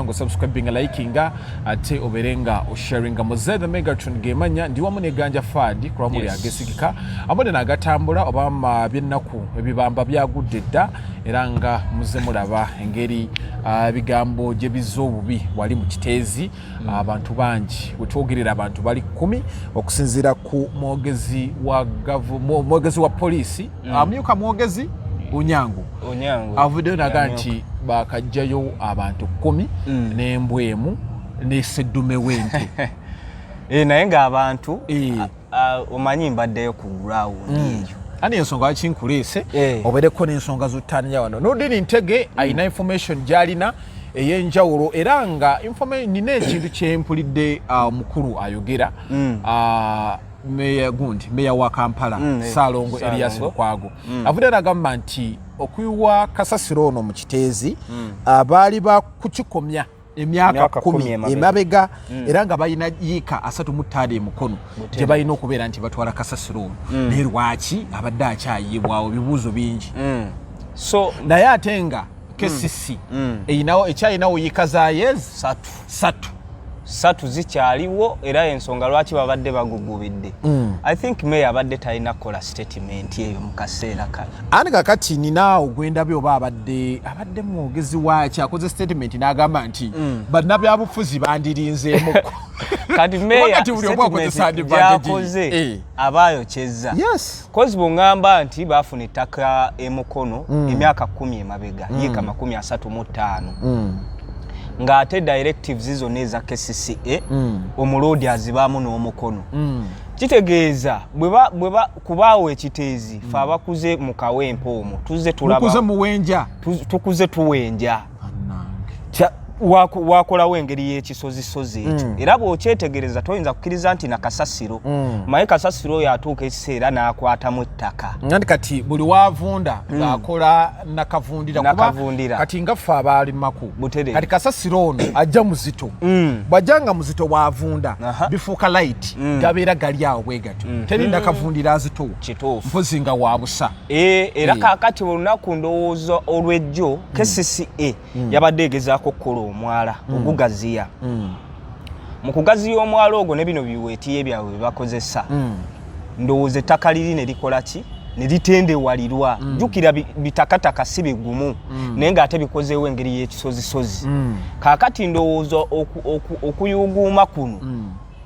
Nga subscribinga, likinga, ate obeere nga osharinga. Muze the Megatron gemanya ndi wamu ne Ganja Fad kulwamuli. Agesigika amone nagatambula oba byennaku ebibamba byagudde dda, era nga muze mulaba engeri ebigambo gye bizza obubi wali mu Kiteezi. Abantu bangi wetwogerera, abantu bali 10 okusinziira ku mwogezi wa mwogezi wa poliisi, amyuka mwogezi Onyango. Onyango. Avuddeyo naga nti bakajjayo abantu 10 n'embwa emu neseddume w'ente. Naye ng'abantu omanyi mbaddeyo ku ground eyo. Ani ensonga lwaki nkuleese, obeereko n'ensonga z'ottaanya wano. Nurdin Ntege alina information gy'alina ey'enjawulo, era nga nina ekintu kyempulidde omukulu ayogera, meya gundi, meya wa Kampala, Saalongo Erias Lukwago, avudde nagamba nti okuyiwa kasasiro ono mu Kiteezi, baali bakukikomya emyaka Emyaka 10 10 emabega. Emabega, era nga balina yiika 35 e Mukono gye balina okubeera nti batwala kasasiro ono, naye lwaki abadde akyayibwawo? Bibuuzo bingi. So naye ate nga KCC eyinawo, ekyayinawo yiika za yezi 3. 3. 3 zikyaliwo, era ensonga lwaki babadde bagugubidde. I think meya abadde talina kukola statement eyo mu kaseera kano. Ani kakati ninaawo gwendabye oba abadde mwogezi waaki akoze statement n'agamba nti bannabyabufuzi bandirinzeemu. Kati meya Kati buli omu akozesa statement advantage ye. gyakoze abaayokyeza. Kozi bw'oŋŋamba nti baafuna ettaka emukono emyaka 10 emabega, yiika 35, ng'ate directives zonna eza KCCA omuloodi azibaamu n'omukono, kitegeeza bwe kubaawo ekiteezi, fe abakuze mu Kawempe omwo tuzze tulaba. Mukuze muwenja. Tukuze tuwenja. Bannange. Wakolawo engeri y'ekisozisozi ekyo, era bw'okyetegereza toyinza kukkiriza nti nakasasiro. Maye kasasiro oyo atuuka ekiseera n'akwatamu ettaka. Nandi kati buli wavunda ng'akola nakavundira kuba Nakavundira. Kati nga ffe abaalimaku, Butereevu. kati kasasiro ono ajja muzito. Bw'ajja nga muzito, bw'avunda bifuuka light, gabeera gali awo bwe gatyo, teri nakavundira azitowa. Mpozi nga wabusa. Era kaakati olunaku ndowooza olw'ejjo KCCA yabadde egezaako okukola omwala ogugaziya. Mu kugaziya omwala ogwo ne bino biweetiye byabwe bye bakozesa, ndowooza ettaka liri ne likola ki, ne litendewalirwa. Jjukira bitakataka si bigumu, naye ng'ate bikozeewo engeri y'ekisozisozi. Kaakati ndowooza okuyuuguuma kuno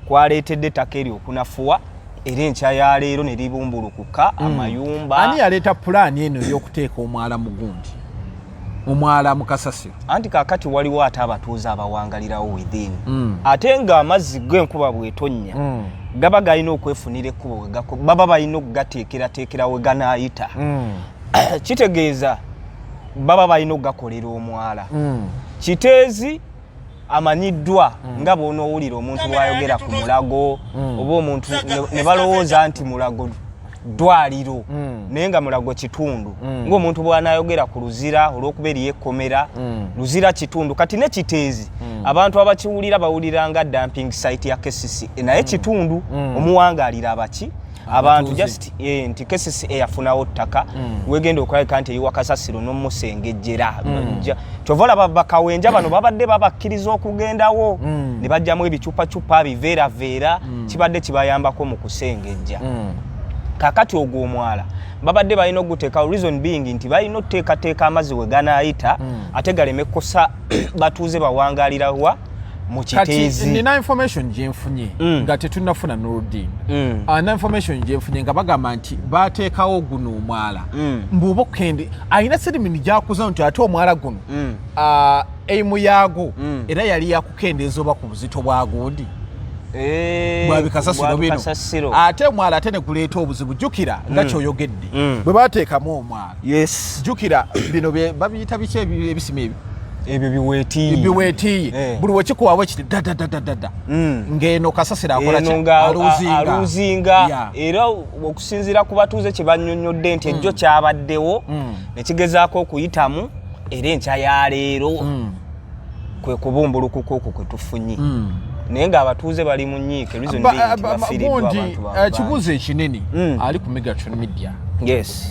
kwaleetedde ettaka eryo okunafuwa, era enkya ya leero ne libumbulukuka amayumba. Ani yaleeta pulaani eno ey'okuteeka omwala mu gundi, omwala mu kasasiro? Anti kaakati waliwo ate abatuuze abawangalirawo within, ate ng'amazzi g'enkuba bw'etonnya gaba galina okwefunira ekkubo baba balina okugateekerateekera we ganaayita. Kitegeeza baba balina okugakolera omwala. Kiteezi amanyiddwa nga bw'onoowulira omuntu bw'ayogera ku Mulago, oba omuntu ne balowooza nti Mulago ddwaliro, naye nga Mulago kitundu, ng'omuntu bw'anaayogera ku Luzira olw'okuba eriyo ekkomera. Luzira kitundu. Kati ne Kiteezi abantu abakiwulira bawulira nga dumping site ya KCCA, naye kitundu omuwangaalira abaki abantu. Abatuuze. Just nti KCCA yafunawo ttaka, wegenda okulabika nti eyiwa kasasiro n'omusengejjera. Kyova olaba bakawenja bano babadde babakkiriza okugendawo ne bajjamu ebicupacupa biveeraveera, kibadde kibayambako mu kusengejja. Kakati ogwo omwala babadde balina oguteekawo, reason being nti balina otuteekateeka amazzi we ganaayita, ate galeme kukosa batuuze bawangalirawa mu Kati Kiteezi. nina information gyenfunye nga tetunafuna Nurdin. Na information gyenfunye nga bagamba nti bateekawo guno omwala mbuuba okende alina sedimini gyakuza nti ate omwala guno eimu yaago era yali yakukendeeza oba ku buzito bwa gundi bwabikasasiro bino. Bwabikasasiro. Ate omwala ate ne guleeta obuzibu. Jjukira nga kyoyogedde, bwe bateekamu omwala, jjukira bino babiyita biki ebisima ebyo? Ebyo biweetiyi. Biweetiyi. Buli wekikuwawo kiti dadadadadada, ng'eno kasasiro akola ki? Eno nga Aluzinga. Aluzinga. Era okusinziira ku batuuze kye bannyonnyodde nti ejjo kyabaddewo ne kigezaako okuyitamu, era enkya ya leero kwe kubumbulukuka okwo kwe tufunye, naye ng'abatuuze bali mu nnyiike, reason being nti bafiiriddwa Gundi, abantu baabwe bangi. Ekibuuzo ekinene ali ku Megatron Media,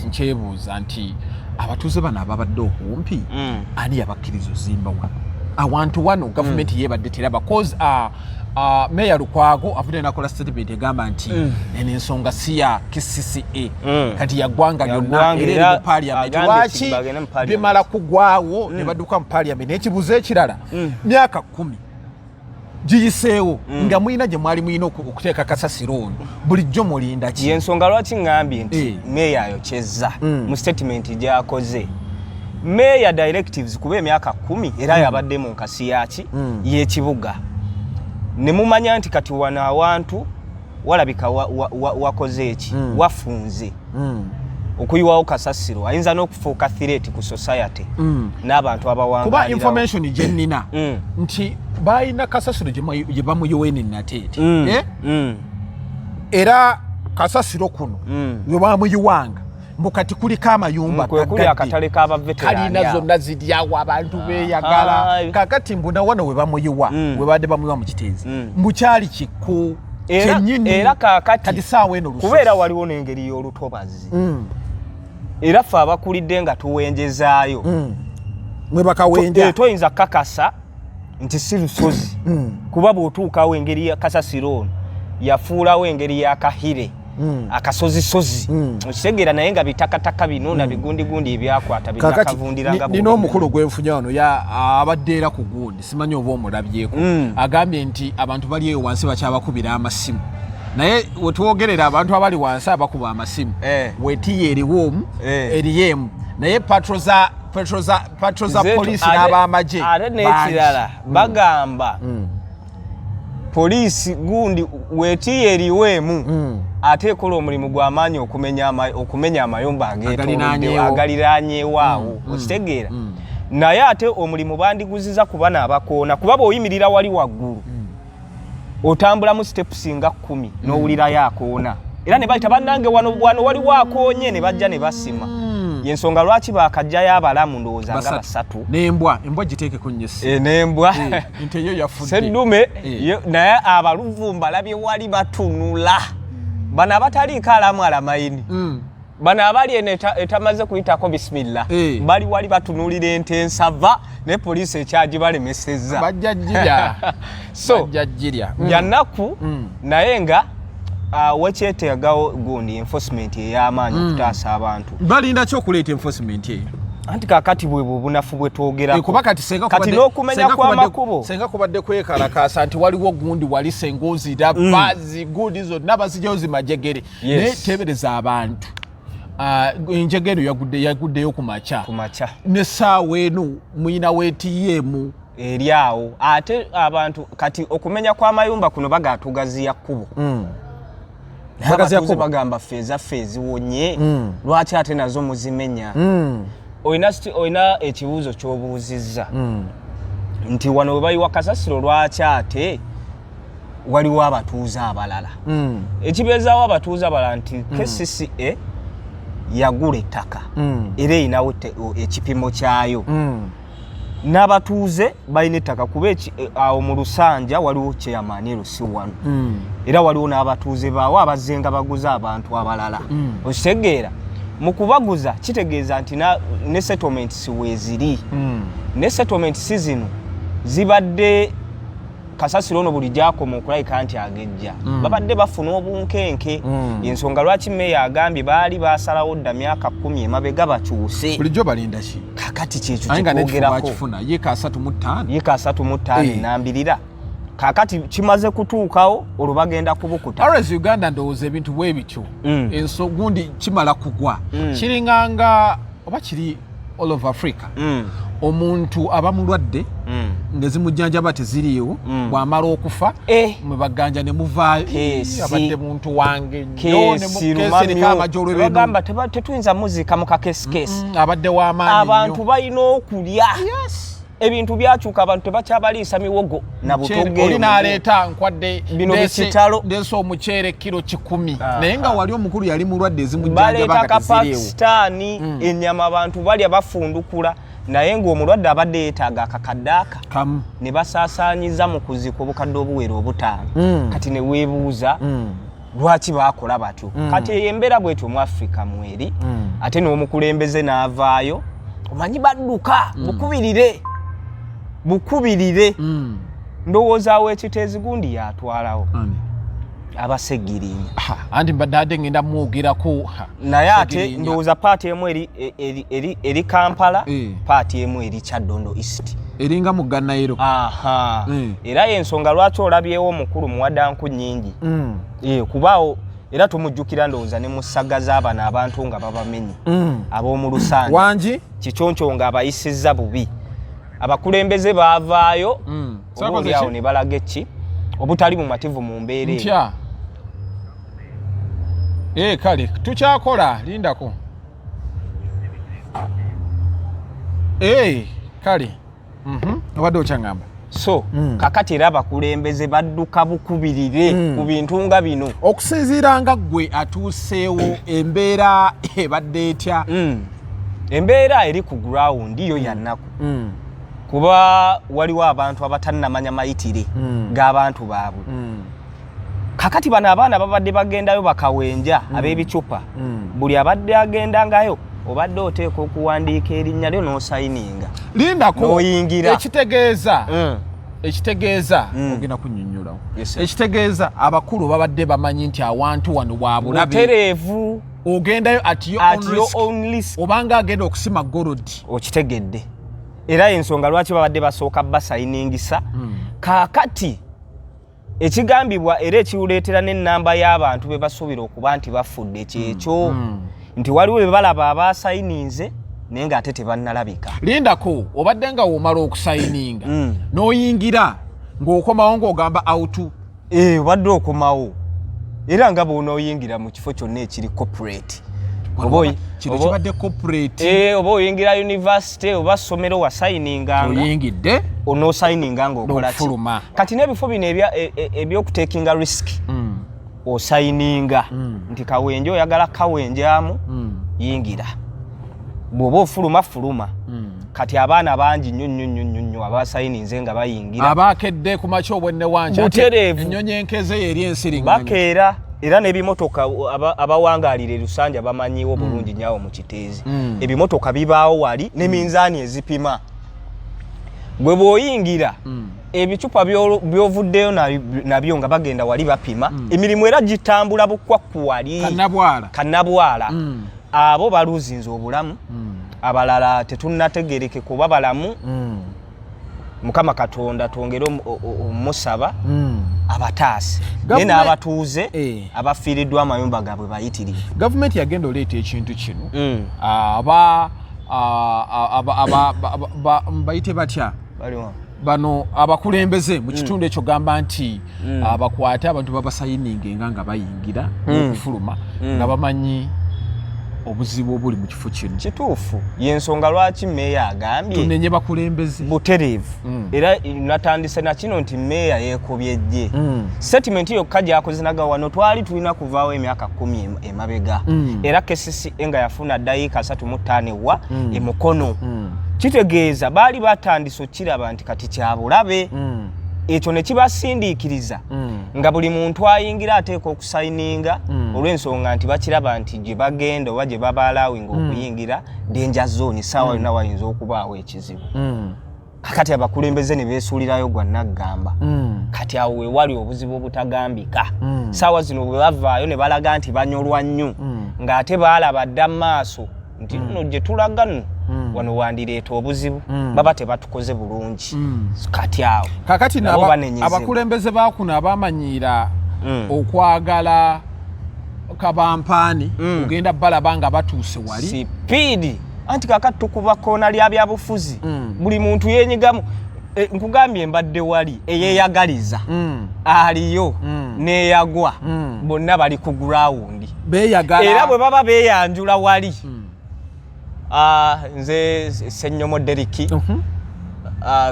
nkyebuuza nti abatuuze bano ababadde okumpi, ani yabakkiriza ozimba wano? Awantu wano gavumenti yebadde teraba, cause Meya Lukwago avudde nakola statement egamba nti eno ensonga si ya KCCA, kati ya ggwanga Ya lyonna, ggwanga, era eri era mu parliament. agambye Lwaki nti bagende mu parliament. bimala kugwawo ne badduka mu parliament? N'ekibuzo ekirala, myaka 10 giyiseewo nga mulina gye mwali mulina okuteeka kasasiro ono, bulijjo mulinda ki? Yensonga lwaki ŋŋambye nti meeya ayokyezza mu statement gy'akoze. Meeya directives, kuba emyaka 10 era yabadde mu nkasi yaki y'ekibuga, ne mumanya nti kati wano awantu walabika wakoze eki, wafunze okuyiwawo kasasiro ayinza n'okufuuka threat ku society n'abantu Kuba abawangalirawo. information gye nnina nti balina kasasiro gye bamuyiwa eno Nateete. Eh? Era kasasiro kuno we bamuyiwanga, mbu kati kuliko amayumba Kwe kuli gagadde. akatale k'abaveterani Kalina awo. zonna ziryawo, abantu beeyagala. Kakati mbuna wano we bamuyiwa, we badde bamuyiwa mu Kiteezi, mbu kyali kikku kyennyini. Era kaakati Kati saawa eno lusozi. Kubeera waliwo n'engeri y'olutobazi, era ffe abakulidde nga tuwenjezaayo, Mwe bakawenja. Toyinza kakasa nti si lusozi, kuba bw'otuukawo engeri ya kasasiro ono yafuulawo engeri y'akahire, akasozisozi, okitegeera, naye nga bitakataka bino na bigundigundi ebyakwata Kakati binakavundiranga. Nina omukulu gwenfunye wano, abadde era ku gundi, simanyi oba omulabyeko, agambye nti abantu bali eyo wansi bakyabakubira amasimu, naye wetwogerera abantu abali wansi abakuba amasimu, wetiya eriwo omu, eriyo emu, naye patrol za poliisi n'abamagye Ate bangi. n'ekirala, bagamba poliisi gundi wetiya eriwo emu, ate ekola omulimu gw'amaanyi okumenya amayumba ageetoolodde Agaliraanyeewo. agaliraanyeewo awo, okitegeera, naye ate omulimu bandiguziza ku bano abakoona, kuba bw'oyimirira wali waggulu otambulamu steps nga 10 n'owulirayo akoona, era ne bayita bannange, wano wano waliwo akoonye, ne bajja ne basima. Yensonga lwaki bakajjayo abalamu, ndowooza nga basatu. N'embwa, embwa giteekeko nyesi. N'embwa. Nte yo yafudde. Seddume naye abaluvumba labye wali batunula, bano abataliiko alamu alamayini, bano abali eno etamaze kuyitako bisimilla, bali wali batunulira ente ensava, naye poliisi ekyagibalemesezza. Bajja girya. So Bajja girya. Byanaku, naye nga wekyetagawo gundi enforcement ey'amaanyi okutaasa abantu. Balinda ki okuleeta enforcement eyo? Anti kakati bwe bubunafu bwe twogerako. Kuba kati senga Kati n'okumenya kw'amakubo. Senga kubadde kwekalakaasa nti waliwo gundi wali, senga oziraba zigundi zonna bazijjayo zimajegere, naye tebereza abantu. Ah, enjega eno yaguddeyo ku makya. Ku makya. Nesaawa eno muyina weetiyemu. Eri awo, ate abantu kati okumenya kw'amayumba kuno bagatugaziya kkubo. Naye Bagaziya abatuuze kkubo. bagamba ffe ezaffe eziwonye, lwaki ate nazo muzimenya? Olina ekibuuzo ky'obuuzizza nti wano we bayiwa kasasiro, lwaki ate waliwo abatuuze abalala? Ekibeezaawo abatuuze abalala nti KCCA yagula ettaka, era erinawo ekipimo kyayo, n'abatuuze balina ettaka, kuba awo mu Lusanja waliwo chairman LC1, era waliwo n'abatuuze baawo abazzenga baguza abantu abalala, okitegeera. Mu kubaguza kitegeeza nti ne settlements weeziri, ne settlements zino zibadde kasasiro ono buli gyakoma okulabika nti agejja, babadde bafuna obunkenke. Ensonga lwaki meeya agambye baali basalawo dda myaka 10 emabega bakyuse. Bulijjo balinda ki? Kakati kyekyo Aye nga n'ekifo kyetwogerako. bakifuna yiika 35. Yiika 35. Nambirira kakati kimaze kutuukawo, olwo bagenda kubukuta. Always Uganda ndowooza ebintu bwe bityo, enso gundi kimala kugwa, kiringanga oba kiri all of Africa, omuntu aba mulwadde ng'ezimujjanjaba teziriiwo, bw'amala okufa mwe baganja ne muvaayo. Keesi. Abadde muntu wange nnyo, ne Keesi keesi eriko amagye lumamyo, olw'ebintu. bagamba tetuyinza muziika mu kakesikesi. Abadde w'amaanyi Abantu nnyo. balina okulya. Ebintu byakyuka, abantu tebakyabaliisa miwogo na butoge. Oli n'aleeta nkwadde Bino bikitalo. ndeese omuceere kiro 100, naye nga wali omukulu yali mulwadde, ezimujjanjaba Baleeta nga teziriiwo. Kapakistaani, ennyama abantu balya bafundukula, naye ng'omulwadde abadde yeetaaga akakadde aka kamu. Ne basaasaanyiza mu kuziika obukadde obuwera obutaano. Kati ne weebuuza lwaki baakola batyo. Kati eyo embeera bwetyo mu Afirika mweri, ate n'omukulembeze n'avaayo, omanyi badduka bukubirire. Bukubirire. Ndowooza awo ekiteezi gundi yatwalawo abasegirinya. Anti mbadde ate ngenda mwogerako. Naye ate ndowooza part emu eri Kampala, part emu eri Kyaddondo East, eringa mu Gannayiro. Era yensonga lwaki olabyewo omukulu Muwadanku nnyingi. Kubaawo era tumujjukira ndowooza ne mu ssaga z'abano abantu nga babamenye ab'omu Lusanja. Wangi? Kiconco nga abayisizza bubi. Abakulembeze baavaayo oba oli awo ne balaga eki obutali bumativu mu mbeera eyo. Ntya? Kale tukyakola, lindako. Kale. Obadde okyaŋŋamba. So kakati era abakulembeze badduka bukubirire ku bintu nga bino. Okusinziira nga ggwe atuuseewo, embeera ebadde etya? Embeera eri ku ground yo ya nnaku, kuba waliwo abantu abatannamanya mayitire g'abantu baabwe. Kakati bano abaana babadde bagendayo bakawenja ab'ebicupa. Buli abadde agendangayo obadde oteeka okuwandiika erinnya lyo n'osayininga. Lindako. N'oyingira. Ekitegeeza ogenda kunnyonnyolawo. Ekitegeeza abakulu babadde bamanyi nti awantu wano wabulabe. Butereevu. Ogendayo at your at own your risk. own risk. Obanga agenda okusima gold. Okitegedde. Era ensonga lwaki babadde basooka basayiningisa. Kaakati ekigambibwa era ekiwuleetera n'ennamba y'abantu be basuubira okuba nti bafudde kyekyo nti waliwo be balaba abasayininze naye ng'ate tebannalabika. Lindako, obadde nga womala okusayininga n'oyingira ng'okomawo ng'ogamba out. Obadde okomawo era nga bw'onooyingira mu kifo kyonna ekiri corporate. Kino kibadde corporate. Oba oyingira university oba ssomero, wasayininganga. Oyingidde. Onoosayininga ng'okola ki? N'okufuluma. Kati n'ebifo bino ebyokutekinga risk, osayininga nti kawenje oyagala kawenjamu, yingira, bw'oba ofuluma fuluma. Kati abaana bangi nnyo nnyo nnyo nnyo nnyo abasayininze nga bayingira. Abakedde ku makya obwenne wangi. Butereevu. Ennyonyi enkeze eri ensiringanyi. Bakeera era n'ebimotoka abawangaalira e Lusanja bamanyiwo bulungi nnyawo mu Kiteezi. Ebimotoka bibaawo wali n'eminzaani ezipima. Gwe bw'oyingira, ebicupa by'ovuddeyo nabyo nga bagenda wali bapima. Emirimu era gitambula bukwakku wali. Kannabwala. Kannabwala. Abo baluzinze obulamu, abalala tetunnategerekeka oba balamu. Mukama Katonda twongere omusaba abataase, naye n'abatuuze abafiiriddwa amayumba gaabwe bayitirivu. Gavumenti yagenda oleeta ekintu kino, bayite batya bano abakulembeze mu kitundu ekyo, gamba nti bakwate abantu babasayininge nga bayingira n'okufuluma nga bamanyi obuzibu obuli mu kifo kino. Kituufu, yensonga lwaki meeya agambye tunenye bakulembeze. Butereevu. Era natandise nakino nti meeya yeekobye ejje. Statement yokka gyakoze naga wano twali tulina kuvaawo emyaka 10 emabega. Era KCCA nga yafuna ddayiika 35 ewa emukono. Kitegeeza baali batandise okukiraba nti kati kyabulabe. Ekyo ne kibasindiikiriza nga buli muntu ayingira ateeka okusayininga, olw'ensonga nti bakiraba nti gye bagenda oba gye baba allowing okuyingira danger zone, essaawa yonna wayinza okubaawo ekizibu. Kakati abakulembeze ne beesuulirayo gwa naggamba. Kati awo we wali obuzibu obutagambika. Saawa zino bwe bavaayo ne balaga nti banyolwa nnyo, ng'ate baalaba dda mu maaso nti nno gye tulaga nno wano wandireeta obuzibu, baba tebatukoze bulungi. Kati awo kakati nabo banenyezebwa. Abakulembeze bakuno abamanyiira okwagala kabampaani, ogenda balaba nga batuuse wali. Sipiidi, anti kakati tukuba koona lya byabufuzi. Buli muntu yenyigamu. Nkugambye mbadde wali eyeyagaliza aliyo neyagwa, bonna bali ku ground. Beeyagala. Era bwe baba beeyanjula wali, nze Sennyomo Deriki,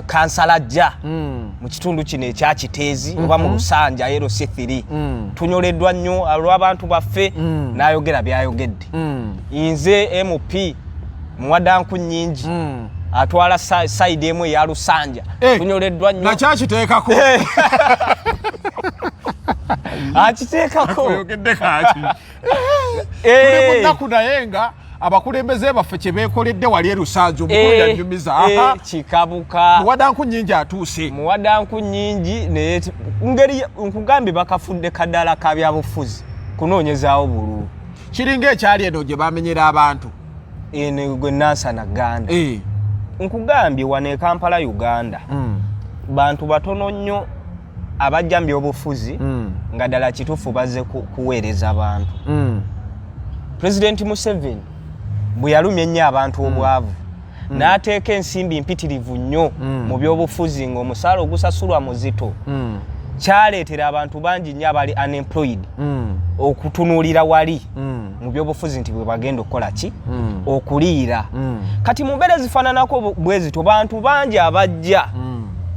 kansala jja mu kitundu kino ekya Kiteezi oba mu Lusanja LC3, tunyoleddwa nnyo olw'abantu baffe, n'ayogera byayogedde. Nze MP Muwadanku nnyingi atwala side emu eya Lusanja, tunyoleddwa nnyo. Nakyakiteekako. Akiteekako. Oyogedde kaki? Tuli mu nnaku naye nga Abakulembeze baffe kye beekoledde wali e Lusanju, omukulu yanyumiza. Kikabuka. Muwadanku nyingi atuuse. Muwadanku nyingi, naye ngeri nkugambye bakafudde kadaala ka byabufuzi kunoonyezaawo bululu. Kiringa ekyali eno gye bamenyera abantu. Eno gwe Nansana Ganda. Nkugambye wano e Kampala, Uganda, bantu batono nnyo abajja mu byobufuzi nga ddala kituufu bazze kuweereza bantu. Pulezidenti Museveni bwe yalumya ennyo abantu obwavu, n'ateeka ensimbi mpitirivu nnyo mu byobufuzi, ng'omusaala ogusasulwa muzito, kyaleetera abantu bangi nnyo abali unemployed okutunuulira wali mu byobufuzi nti bwe bagenda okukola ki, okuliira. Kati mu mbeera ezifaananako bwe zito, bantu bangi abajja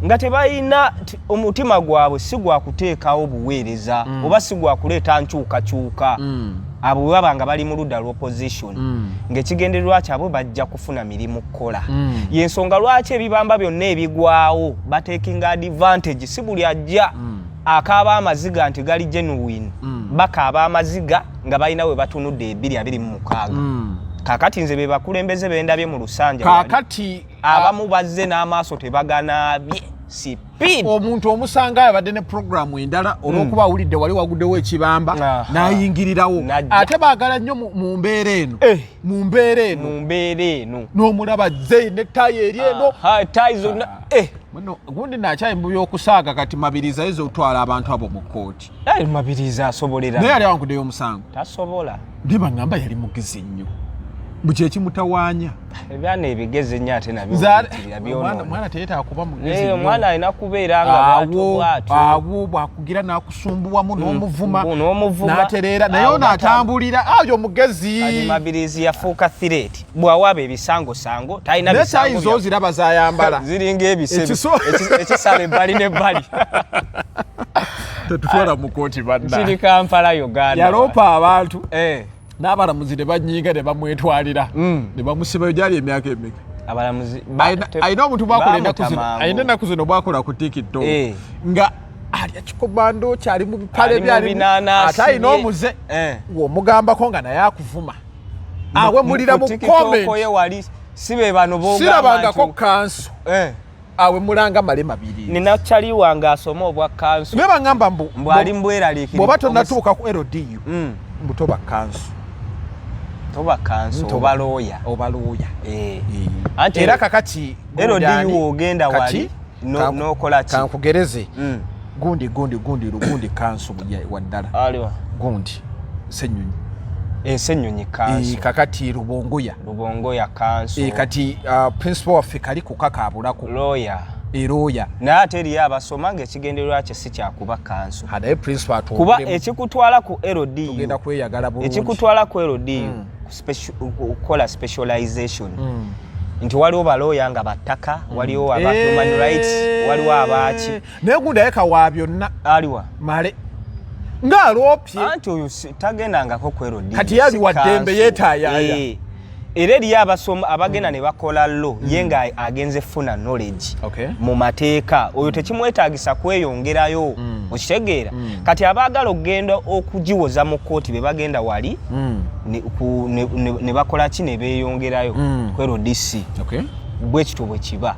nga tebalina omutima gwabwe si gwa kuteekawo buweereza oba si gwa kuleeta nkyukakyuka. Abo bwe baba nga bali mu ludda lw'opposition, ng'ekigendererwa kyabwe bajja kufuna mirimu kukola. Yensonga lwaki ebibamba byonna ebigwawo batekinga advantage. Si buli ajja akaaba amaziga nti gali genuine. Bakaaba amaziga nga balina we batunudde 2026. Kakati nze be bakulembeze bendabye mu Lusanja wali. Kakati Abamu bazze n'amaaso tebaganaabye, speed. Omuntu omusanga abadde ne programu endala, olw'okuba awulidde wali waguddewo ekibamba, n'ayingirirawo. N'ajja. Ate baagala nnyo mu mbeera eno, mu mbeera eno, mu mbeera eno, n'omulaba ze ne ttaayi eri eno. Aha, ttaayi zonna. Muno, gundi nakyayi mu by'okusaaga. Kati Mabirizi ayinza okutwala abantu abo mu kkooti? Mabirizi asobolera. Naye yali awanguddeyo omusango. Tasobola. Naye baŋŋamba yali mugezi nnyo, buli kyekimutawaanya. Ebyana ebigezi ennyo ate nabyo biyitirira, byonoona. Mwana teyetaaga kuba mugezi Naye nnyo. Omwana alina kubeera nga bw'atyo Awo bw'atyo. Awo bwakugira n'akusumbuwamu n'omuvuma, n'omuvuma. N'atereera naye Awo ono atambulira ayo mugezi. Kati Mabirizi yafuuka threat bw'awaaba ebisangosango talina Naye bisango sayizi oziraba zayambala. Ziringa ebisebe ekisala ebbali n'ebbali. Tetutwala mu kooti banna. Kiri Kampala, Uganda. Yaloopa abantu n'abalamuzi ne banyiiga ne bamwetwalira ne bamusibayo gyali emyaka emeka. Abalamuzi Alina omuntu bwakola ennaku zino, bamutama alina ennaku zino bwakola ku TikTok nga alya kikomando kyali mu bipale Ali mu byali binaanasi ate alina bye. omuze ng'omugambako nga naye akuvuma, awemulira mu Ku TikTok comment. ye wali si be bano b'ogamba Sirabangako nti- kanso awemulanga male mabiri. Nina kyali wange asoma obwa kanso. Naye baŋŋamba mbu Mbu ali mbweraliikirivu. Bw'oba tonatuuka ku LDU, mbu toba kanso. Toba kanso, Toba. oba looya. Oba looya. Anti Era kakati LDU gundi ogenda kati wali n'okola ki? Kankugereze. Gundi gundi gundi gundi kanso waddala. Aliwa? Gundi Senyonyi. Senyonyi kanso. Kakati Rubongoya. Rubongoya kanso. Kati principal waffe kali kukakaabulako. Lawyer. Lawyer. Naye ate eriyo abasoma ng'ekigendererwa kye si kyakuba kanso. Naye principal Kuba atwongeremu. ekikutwala ku LDU, Tugenda kweyagala bulungi. ekikutwala ku LDU, kukola specialization. Nti waliwo balooya nga battaka, waliwo aba human rights, waliwo abaaki. Naye gundi ayeka wa byonna. Aliwa? Male ng'aloopye. Anti oyo tagendangako ku LDU. Kati yali si wa ddembe, kanso. yeetaayaaya. Era eriyo abasoma abagenda ne bakola law, ye nga agenze funa knowledge mu mateeka, oyo tekimwetaagisa kweyongerayo. Okitegeera? Kati abaagala okugenda okugiwoza mu kkooti be bagenda wali ne bakola ki, ne beeyongerayo ku LDC. Bwe kityo bwe kiba.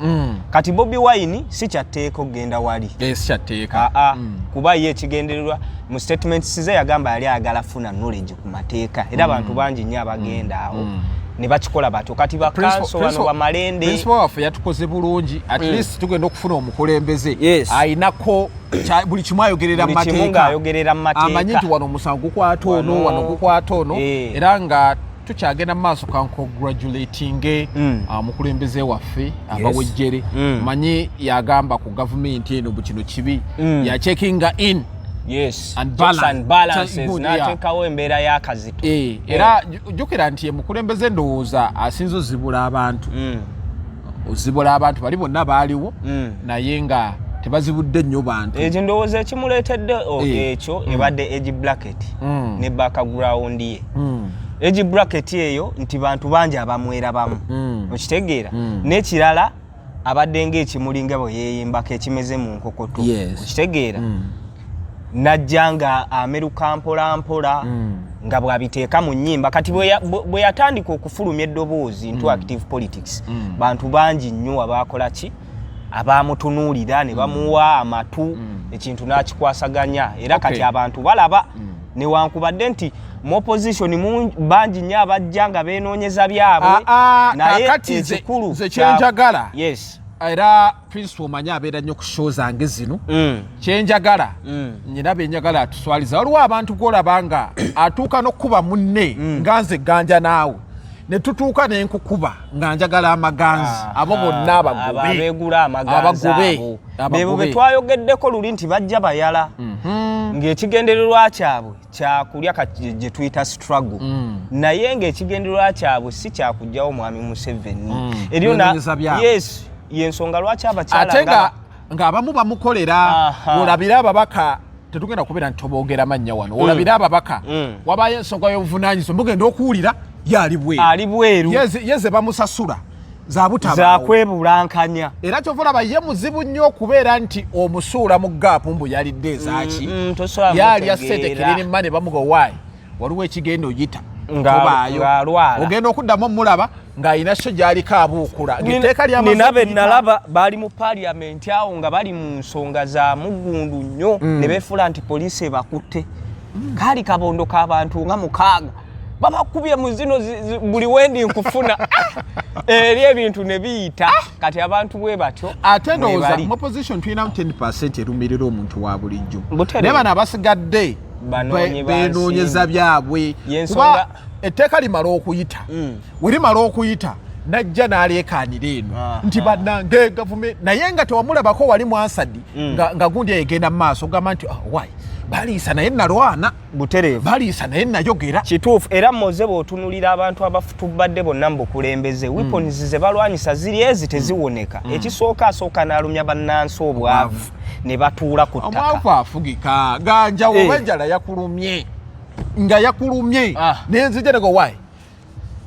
Kati Bobi Wine si kyatteeka okugenda wali. Si kyatteeka. Aa, kuba ye ekigendererwa mu statements ze yagamba yali ayagala funa knowledge ku mateeka, era abantu bangi nnyo abagenda awo ne bakikola batyo. Kati bakanso bano bamalende. Principal waffe yatukoze bulungi, at least tugenda okufuna omukulembeze ayinako buli kimu ayogerera mu Buli kimu mateeka. Ng'ayogerera mu mateeka. Amanyi nti wano omusango gukwata ono, Wano. wano gukwata ono. Era nga tukyagenda mu maaso, kancongratulatinge omukulembeze waffe abawejjere. Manyi yagamba ku gavumenti eno bu kino kibi, yacheckinga in and Checks balance. And balances. Good, yeah. N'ateekawo embeera y'akazito. Era jjukira nti ye mukulembeze ndowooza asinze ozibula abantu, ozibula abantu bali bonna baaliwo, naye nga tebazibudde nnyo bantu. Ekyo ndowooza ekimuleetedde ekyo ebadde age bracket ne background ye. Age bracket eyo nti bantu bangi abamwerabamu. Okitegeera? N'ekirala abadde ng'ekimuli nga bwe yeeyimbako ekimeze mu nkokoto. Okitegeera? Najja nga ameruka mpola mpola. Nga bw'abiteeka mu nnyimba. Kati bwe yatandika okufulumya eddoboozi into active politics, bantu bangi nnyo abakola ki, abamutunuulira ne bamuwa amatu, ekintu n'akikwasaganya. Era kati abantu balaba, newankubadde nti mu opposition bangi nnyo abajja nga beenoonyeza byabwe, Ah, ah, naye kaakati ekikulu nze kyenjagala, era Prince omanyi abeera nnyo ku show zange zino, kyenjagala, nyina benjagala atuswaliza. Waliwo abantu gwolaba nga atuuka n'okkuba munne, nga nze ganja naawe ne tutuuka nenkukuba nga njagala amaganzi. Abo bonna Abo abagobe. abeegula amaganzi, Abagobe. abo Abagobe. bebo be twayogeddeko luli nti bajja bayala ng'ekigendererwa kyabwe kyakulya, kati gye tuyita struggle, naye ng'ekigendererwa kyabwe si kyakuggyawo mwami Museveni. Eryo Beenoonyeza byabwe. Yes, yensonga lwaki abakyala Ate nga ng'abamu bamukolera. Olabire ababaka, tetugenda kubeera nti toboogera mannya wano, olabire ababaka, wabayo ensonga y'obuvunanyizibwa, mugenda okuwulira ye ali bweru. Ali bweru. Yeze bamusasula zabutabaawo. Zakwebulankanya. Era kyova olaba ye muzibu nnyo okubeera nti omusuula mu gaapu mbu yalidde ezaaki. Tosobola Yalya mutegeera. sente kirinima ne bamuga waayi waliwo ekigenda oyita, tobaayo. Ng'alwala. Ogenda okuddamu omulaba ng'alina show gy'aliko abuukula ng'etteeka lyamaze Nina be okuyita. nalaba baali mu paliamenti awo nga bali mu nsonga za muggundu nnyo, ne beefuula nti poliisi ebakutte. Kaali kabondo k'abantu nga 6, babakubye mu zino buli wendi nkufuna. Ah! Eri ebintu ne biyita. Kati abantu bwe batyo Ate ndowooza mwebali. mu opposition tulinamu 10 erumirira omuntu wa bulijjo, Butereevu. naye bano abasigadde Banoonyi ba benoonyeza nsimbi. byabwe. Yensonga- Kuba etteeka limala okuyita, we limala okuyita najja n'aleekaanira eno nti bannange gavumenti, naye nga tewamulabako wali mwansadi nga gundi egenda mu maaso ogamba nti, "Ah, why baliisa naye nalwana." Baliisa naye nayogera. Kituufu. Era moze bw'otunulira abantu abafutubadde bonna mu bukulembeze, weapons ze balwanyisa ziri ezi teziwoneka. Ekisooka, asooka n'alumya bannansi obwavu ne batuula ku ttaka. Omwavu afugika ganja. Oba enjala yakulumye nga yakulumye, nenzija nego wayi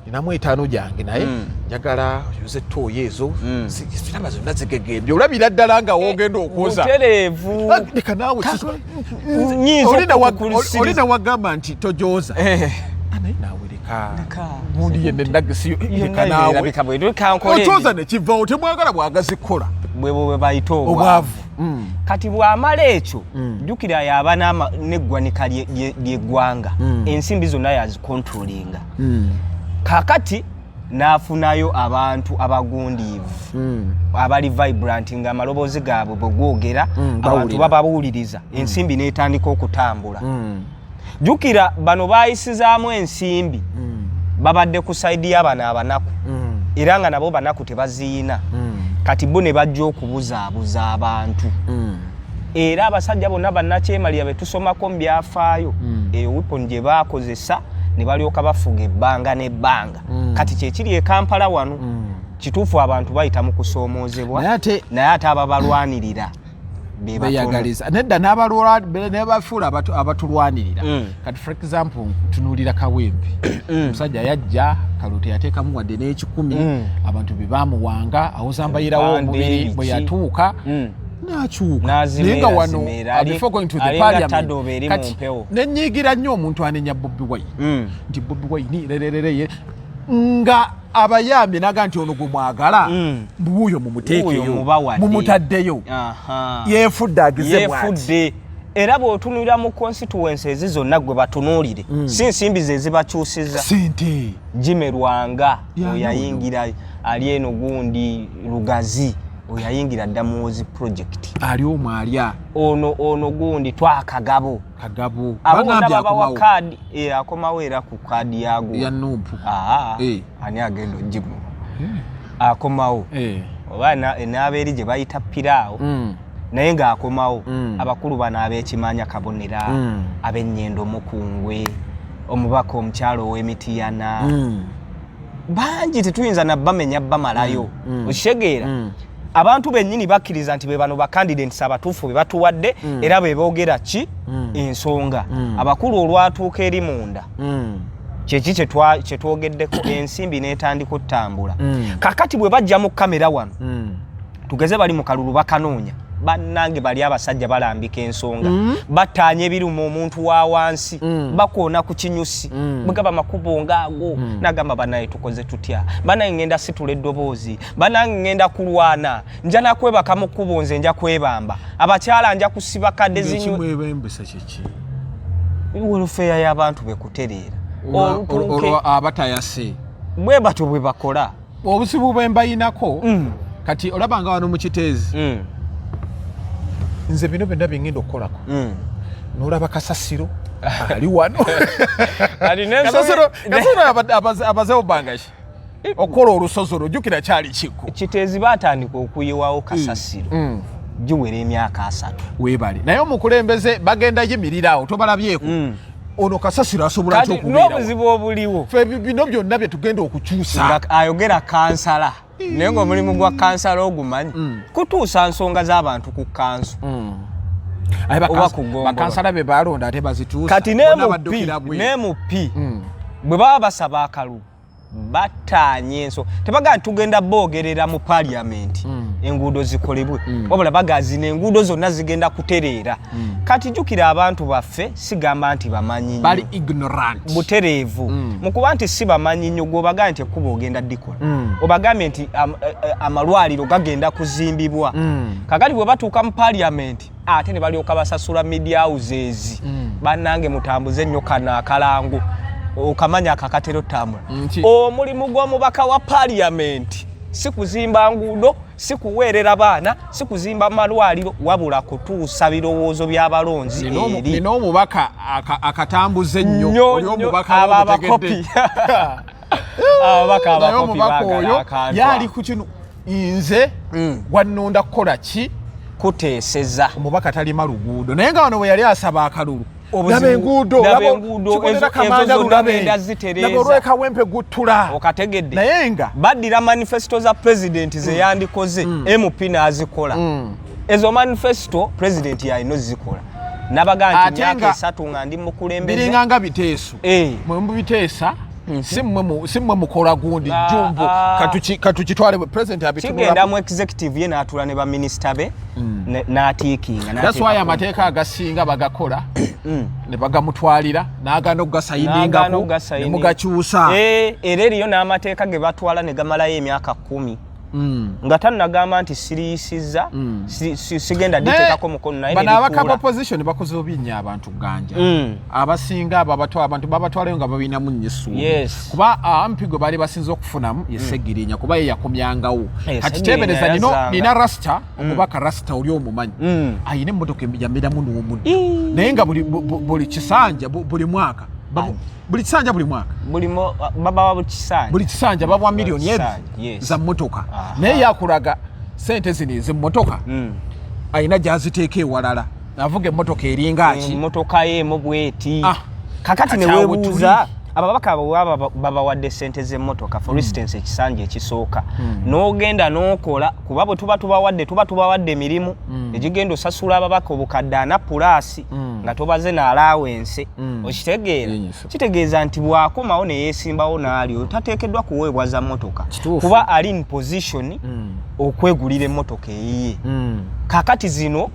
ninamu 5 gyange, naye njagala oyoze ettooyi ezo, ziraba zonna zigegembye, olabira ddala nga wogenda okwoza. Butereevu. Ah, leka naawe. Nyinza okukulisiriza. Oli nawagamba nti tojoza. Ah, naye naawe leka. Leka. Gundi yenna endagisiyo, leka naawe. Erabika bwe leka nkole. Okyoza nekivawo, temwagala bwagazi kukola. Bwe bwe bayita obwavu. Obwavu. Kati bw'amala ekyo, jjukira yaba n'eggwanika ly'eggwanga, ensimbi zonna yazikontrolinga. Kakati n'afunayo abantu abagundiivu, abali vibrant, nga amaloboozi gaabwe bwe googera, abantu Bawulira. bababuuliriza, ensimbi n'etandika okutambula. Jjukira bano baayisizaamu ensimbi, babadde ku side y'abano abanaku, era nga nabo banaku tebaziyina. Kati bo ne bajja okubuzaabuza abantu. Era abasajja bonna bannakyemalira be tusomako mu byafaayo, eyo weapon gye baakozesa ne balyoka bafuga ebbanga n'ebbanga. Kati kyekiri e Kampala wano. Kituufu, abantu bayita mu kusoomoozebwa, Naye ate naye ate ababalwanirira be batono. Beyagaliza nedda n'abafuula abatulwanirira. Kati for example tunuulira Kawempe, omusajja yajja kalo teyateekamu wadde n'100. Abantu be bamuwanga awozambayirawo Ebipande, omubiri. biki. Bwe yatuuka n'akyuka, N'azimera, naye nga wano zimera. Before going to the Alinga parliament, tadooba eri mu kati mpewo. nenyigira nnyo omuntu anenya Bobi Wine nti Bobi Wine lererere, nga abayambye naga nti ono gwe mwagala, wuuyo Wuuyo mumuteekeyo, mubawadde. mumutaddeyo, yeefudde agize bw'ati. Yeefudde. Era bw'otunulira mu constituencies zonna gwe batunuulire, si nsimbi ze zibakyusiza. Sente. Jimerwanga Yani. oyo ayingira ali eno gundi Lugazi, oyo ayingira dda Muhoozi project. Ali omwo alya. Ono gundi twakagabo. Kagabo. Abo bonna Bagambye babawa akomawo. kaadi, akomawo era ku kaadi yago Ya NUP. Ani agenda ogimu akomawo? Oba enaaba eri gye bayita piraawo, naye ng'akomawo. Abakulu bano ab'ekimanya Kabonera, ab'ennyendo Mukungwe, omubaka omukyalo ow'emitiyana, bangi tetuyinza nabamenya bamalayo. Okitegeera? Abantu bennyini bakkiriza nti be bano bacandidates abatuufu be batuwadde, era be boogera ki ensonga. Abakulu olwatuuka eri munda, kyeki kyetwogeddeko, ensimbi n'etandika okutambula. Kakati bwe bajja mu kamera wano, tugeze bali mu kalulu bakanoonya, Bannange, bali abasajja balambika ensonga, battaanya ebiruma omuntu wa wansi, bakoona ku kinyusi. Bwegaba makubo ngaago, nagamba, "Banaye, tukoze tutya? Banaye, ngenda situla eddoboozi. Banange, ngenda kulwana, nja nakwebaka mu kkubo, nze nja kwebamba abakyala, nja kusiba kadde zinywe." Ekimwebembesa kiki? Welfare y'abantu bekutereera. Olwo abatayase. Bwe batyo bwe bakola. Obuzibu bwe mbayinako, kati olaba nga wano mu Kiteezi, nze bino byonna byengenda okukolako, nolaba kasasiro ali wano. Kati Kasasiro, kasasiro abazewo bbanga ki okukola olusozi olwo? Jjukira kyali kikko. Kiteezi batandika okuyiwawo kasasiro giwera emyaka 30. Weebale, naye omukulembeze bagenda yimirira awo, tobalabyeko? Ono kasasiro asobola Kati atya okubeerawo? N'obuzibu obuliwo, Ffe bino byonna bye tugenda okukyusa. Nga ayogera kansala, naye ng'omulimu gwa kansala ogumanyi, kutuusa nsonga z'abantu ku kanso Aye oba ku ggombolola. Bakansala be balonda ate bazituusa. Kati Bonna ne baddukira bweru. ne MP bwe baba basaba akalulu, bataanya enso, tebagaa nti tugenda boogerera mu paliamenti enguudo zikolebwe, wabula bagaa zino enguudo zonna zigenda kutereera. Kati jjukira, abantu baffe sigamba nti bamanyi nnyo. Bali ignorant. Butereevu mu kuba nti si bamanyi nnyo. Gw'obagambye nti ekkubo ogenda ddikola, obagambye nti amalwaliro gagenda kuzimbibwa, kakati bwe batuuka mu paliamenti ate ne balyoka basasula media houses, "Bannange, mutambuze nnyo kano akalango." Okamanya akakatera otambula. Omulimu gw'omubaka wa paliamenti si kuzimba nguudo, si kuweerera baana, si kuzimba malwaliro, wabula kutuusa birowoozo by'abalonzi eri. Nina omubaka akatambuze ennyo. Nnyo, Oli nnyo, omubaka abo w'omutegedde. abakopi. Ababaka Naye abakopi omubaka baagala oyo akantu yali ako. ku kino, nze gwannonda kukola ki? Kuteeseza. Omubaka talima luguudo, naye nga wano bwe yali asaba akalulu, Obuzibu, laba enguudo, laba laba enguudo, Kikolera ezo Kamanda zonna lulabe, ngenda zitereeza. laba olwekawempe guttula. Okategedde? Naye nga baddira manifesto za president ze yandikoze, MP n'azikola. Ezo manifesto president yalina ozikola, nabaga nti Ate myaka nga 3 nga ndi mukulembeze. Biringa nga biteeso. Mwe mubiteesa, si mmwe mukola gundi. Jumbo, katukitwale president Kigenda abitunula. mu executive, ye n'atuula ne baminisita be n'atiikinga. That's why amateeka agasinga bagakola ne bagamutwalira, n'agaana N'agaana okugasayiningako, okugasayininga. ne mugakyusa. Era eriyo n'amateeka ge batwala ne gamalayo emyaka 10 nga tannagamba nti siriyisizza, sigenda diteekako mukono, naye Bano ne abaka lituula. Opposition bakoze bubi nnyo abantu ganja. Abasinga abo abantu babatwalayo nga babinamu nnyo essuubi. Kuba MP gwe baali basinze okufunamu ye Segirinya, kuba ye yakomyangawo. Kati Segirinya tebereza nino yazzanga. nina Rasta, omubaka Rasta oli omumanyi, ayina emmotoka yamiramu n'omuddo, naye nga buli kisanja, buli mwaka buli kisanja, buli mwaka. Babawa buli kisanja. Buli kisanja babwa miliyoni Kisanja, ebi yes. za mmotoka, naye yakulaga sente zino ez'emmotoka ayina gyaziteeka ewalala, avuga emmotoka eringa ki? Emmotoka ye emu bweti. Kakati Kati ne awo weebuuza, ababaka abo baba babawadde sente z'emmotoka, for instance ekisanja ekisooka, n'ogenda n'okola, kuba bwe tuba tubawadde, tuba tubawadde emirimu egigenda osasula ababaka obukadde 40 plus, nga tobaze n'allowance, okitegeera? Yenyisa. Kitegeeza nti bw'akomawo ne yeesimbawo n'alyo, tateekeddwa kuweebwa za mmotoka, Kituufu. kuba ali in position okwegulira emmotoka eyiye. Kakati zino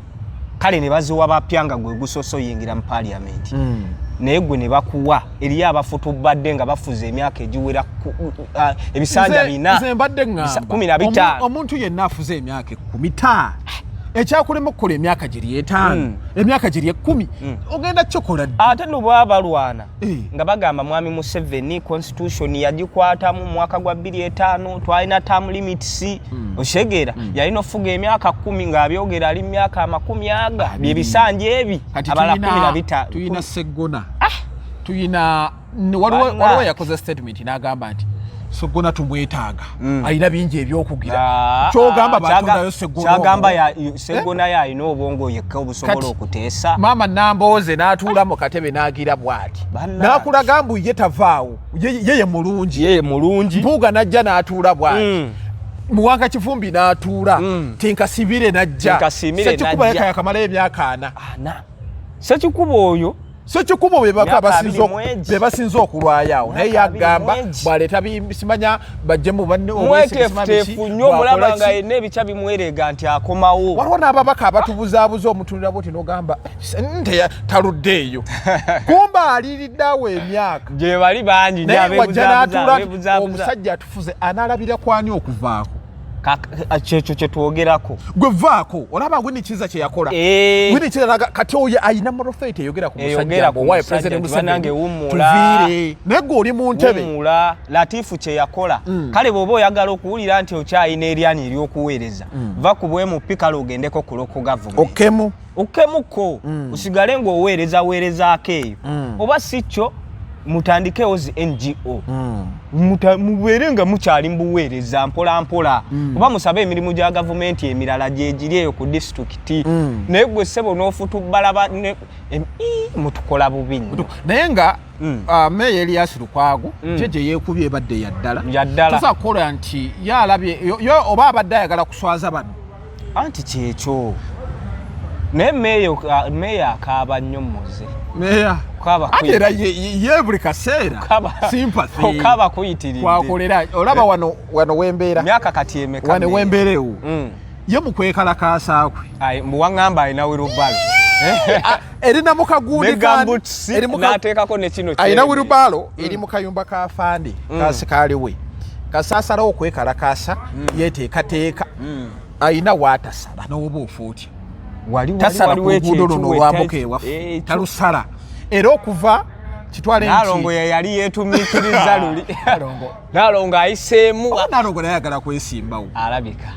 kale ne baziwa bapya, nga gwe gusoose oyingira mu paliamenti, naye gwe ne bakuwa. Eriyo abafutubadde nga bafuze emyaka egiwera ebisanja 400, Nze mbadde ŋŋamba 15. Omuntu yenna afuze emyaka 10 ta ekyakulema okukola emyaka giri 5, emyaka giri 10, ogenda kyokola ddi? Ate no baba balwana nga bagamba mwami Museveni constitution yagikwatamu mu mwaka gwa 2005, twalina term limits, okitegeera? Yalina ofuga emyaka 10, ng'abyogera ali mu myaka amakumi aga, byebisanja ebi. Kati Abalala kumi na bitaano. Tuyina Seggona, tuyina waliwo Banna. Waliwo yakoze statement n'agamba nti Seggona tumwetaaga, alina bingi ebyokugira. Kyogamba batondayo Seggona Kyagamba omwo. Seggona yalina obwongo yekka obusobola Kati, okuteesa. Maama Nambooze n'atuula mu katebe n'agira bw'ati, Banna. n'akulaga mbu ye tavaawo, ye ye mulungi. Ye mulungi. Mpuuga n'ajja n'atuula bw'ati, Muwanga Kivumbi n'atuula, Tinkasibire n'ajja, Tinkasimire Sekikuba n'ajja. yeka yakamalayo emyaka 40. Ana Sekikuba oyo. Sekikubo be baka Myaka abasinze abiri mu egi. be basinze okulwayo awo, naye Myaka abiri yagamba mu egi. bw'aleeta simanya bajjemu banne obwesige, simanya biki, Mweteefuteefu nnyo, omulaba bw'akola nga ki. yenna ebikya bimwerega nti akomawo. Waliwo n'ababaka abatubuzaabuza, omutunira bwoti n'ogamba, "Eh, taluddeeyo," kumba aliriddeawo emyaka. Gye bali bangi nnyo. Naye wajja abeebuzaabuza, n'atuula nti abeebuzaabuza. omusajja atufuze anaalabira kwani okuvaako? Kyekyo kyetwogerako. Gwe vaako, olaba Winnie Kiiza kye yakola. Winnie Kiiza kati oyo ayina moral authority eyogera ku musajja Eyogera ku ng'owaaye musajja President nti Museveni, bannange wummula. tuviire, naye gwe oli mu ntebe. Wummula. Latifu kye yakola. Kale bw'oba oyagala okuwulira nti okyayina eryanyi ery'okuweereza, va ku bwe MP, kale ogendeko ku local government. Okemu. Okkemuko, osigale ng'oweereza weerezaako eyo, oba si kyo mutandikewo zi NGO. Mubeere nga mukyali mubuweereza mpola mpola, oba musabe emirimu gya gavumenti emirala gyegiri eyo ku disitulikiti. Naye gwe ssebo n'ofutubbala mutukola bubi nnyo. Naye nga Meeya Elias Lukwago kye gye yeekubye ebadde yaddala. Yaddala. Tosobola kukola nti ye alabye yo oba abadde ayagala kuswaza bano. Anti kyekyo, naye meeya akaaba nnyo muze. Meeya Okaaba ate era ye buli kaseera sympathy Okaaba kuyitiridde. Kwakolera olaba wano wembeera. Myaka kati emeka wano meeya? Wembeera ewo ye mu kwekalakaasa kwe. Ayi, mbu waŋŋamba alina wheelbarrow. Erina mu kagundi Ne gumboots, n'ateekako ne kino alina kyere. Wheelbarrow eri mu kayumba ka fande kasikaaliwe kasaasalawo okwekalakaasa, yeteekateeka ayina waatasala n'oba ofa otya. Tasala ku Waliwo luguudo luno ekyekiwe, olwambuka ewaffe. Talusala era okuva kitwale Naalongo nti ye yali yeetumiikiriza luli. Naalongo. Naalongo ayiseemu. Oba Naalongo naye ayagala kwesimbawo. Alabika.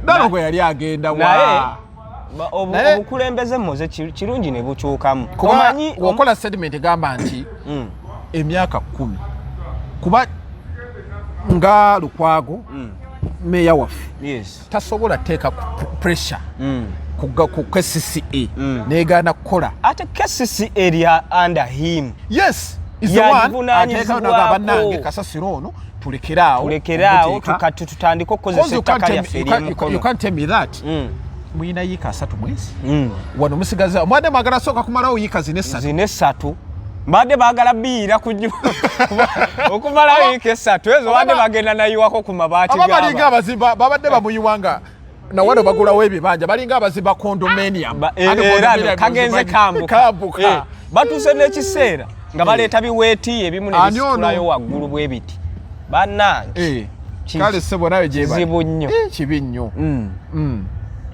Naalongo yali agenda wa Naye obukulembeze muze kirungi ne bukyukamu. Kuba Omanyi wokola statement egamba nti emyaka 10, kuba nga Lukwago meeya waffe tasobola teeka pressure ku KCCA negaana kukola. Ate KCCA erya under him. Yes, is the one Yagivunaanyizibwako. ateekayo naga bannange kasasiro ono tulekeraawo Tulekeraawo. omuteeka. Tutandike okukozesa Because you ettaka can't tell lyaffe me- you can't- you ery'emikono. can't tell me that muyina yiika 30 mwezi wano musigaza mwadde mwagala sooka kumalawo yiika zina essatu. Zina essatu mbadde baagala biyiira ku okumalawo yiika 3 ezo badde bagenda nayiwako ku mabaati. Aba balinga g'aba abazimba babadde bamuyiwa nga nawano bagulawo ebibanja, balinga abazimba condominium. Ate Era no, condominium kagenze ozimanyi. kambuka. Kambuka. Batuuse n'ekiseera nga baleeta biweeti ebimu ne Ani ono? bisitulayo waggulu bwe biti, bannange. Kale ssebo nawe gye bali. Kizibu nnyo. Kibi nnyo.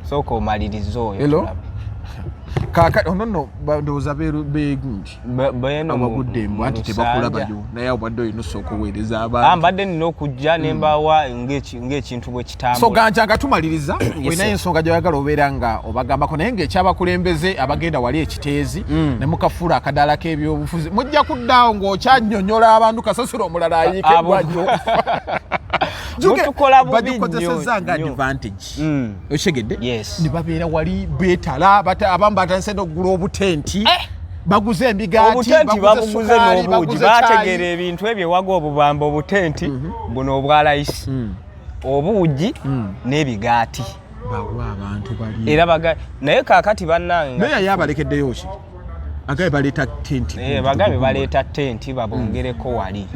Sooka omalirize oyo. Hello? Tulabe. Kaka ono nno ndowooza beegundi Beeno abagudde embwa mu nti tebakulabayo, Lusanja. naye obadde olina osooka oweereza Ah, abantu. mbadde nina okujja ne mbawa ng'ekintu bwe So kitambula. Ganja, nga tumaliriza, olinayo sir. ensonga gyoyagala obeera nga obagambako, naye ng'ekyabakulembeze abagenda wali ekiteezi ne mukafuula akadaala k'ebyobufuzi, mujja kuddaawo ng'okyannyonnyola abantu kasasiro omulala ayiike eggwajjo. Mutukola bubi Bagikozesezza nnyo, nga nnyo. advantage, okitegedde? Yes. Ne babeera wali beetala, abamu batandise n'okugula obutenti, baguze emigaati. Obutenti Baguze babuguze sukaali, n'obuugi. Baguze caayi. Bategeera ebintu ebyo ewaga obubamba, obutenti buno obwa layisi, obuugi n'ebigaati. Bawa abantu bali. Era baga naye kaakati bannange Naye yaye abalekeddeyo ki agabe baleeta tenti? Bagabe baleeta tenti babongereko wali.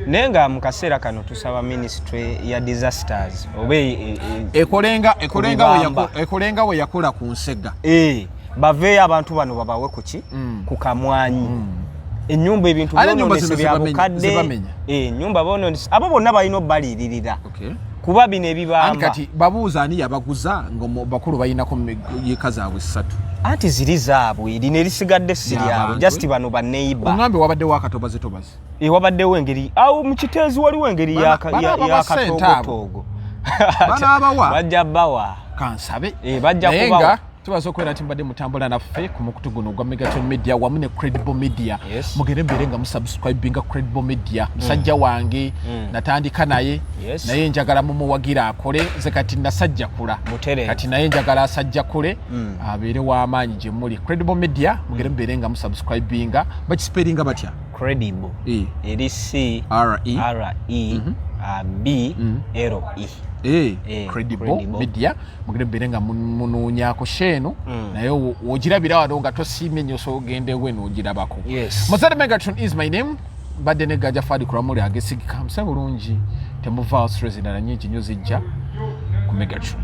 Naye nga mu kaseera kano tusaba ministry ya disasters oba Ekolenga we Kubibamba. Ekolenga we yakola ku nsega. Baveeyo abantu bano babawe kuki ku kamwanyi ennyumba, ebintu Ate ennyumba byononese zino bya bukadde. zibamenya. Ennyumba bononese, abo bonna balina obbaliiririra kuba bino Anti ebibamba. Kati babuuza ani yabaguza nga bakulu balinako yiika zaabwe 3. Anti ziri zaabwe, lino erisigadde si lyabwe. Ly'abantu. Just bano baneiba. Oŋambe wabaddewo akatobazi tobazi. Ewabaddewo engeri awo mu Kiteezi waliwo engeri Bana abawa ssente abo. y'akatoogotogo. Banaabawa? Bajja bawa. Kansabe. Bajja Naye kubawa. nga tubaza okubeera nti mbadde mutambula naffe ku mukutu guno ogwa Megaton Media wamu ne Credible Media. Mugende mbeere nga musubscribinga Credible Media, musajja wange natandika naye. Naye njagala mumuwagira akole, nze kati nasajja kula. Butereevu. Kati naye njagala asajja kule abeere w'amaanyi gye muli. Credible Media, mugende mubeere nga musubscribinga. Bakisipeeringa batya? Credible. E. Eri C R E R E B L E. Eh, Eh, Credible Credible. Media, mugende mubeere nga munoonyako sheeno, naye wogirabira wano nga tosiimye nnyo, so ogende we n'ogirabako. Mozade Megatron is my name, mbadde ne Gaja Fadi Kuramuli agesigika muse bulungi. Temuvaawo, stress endala nyingi nnyo zijja ku Megatron.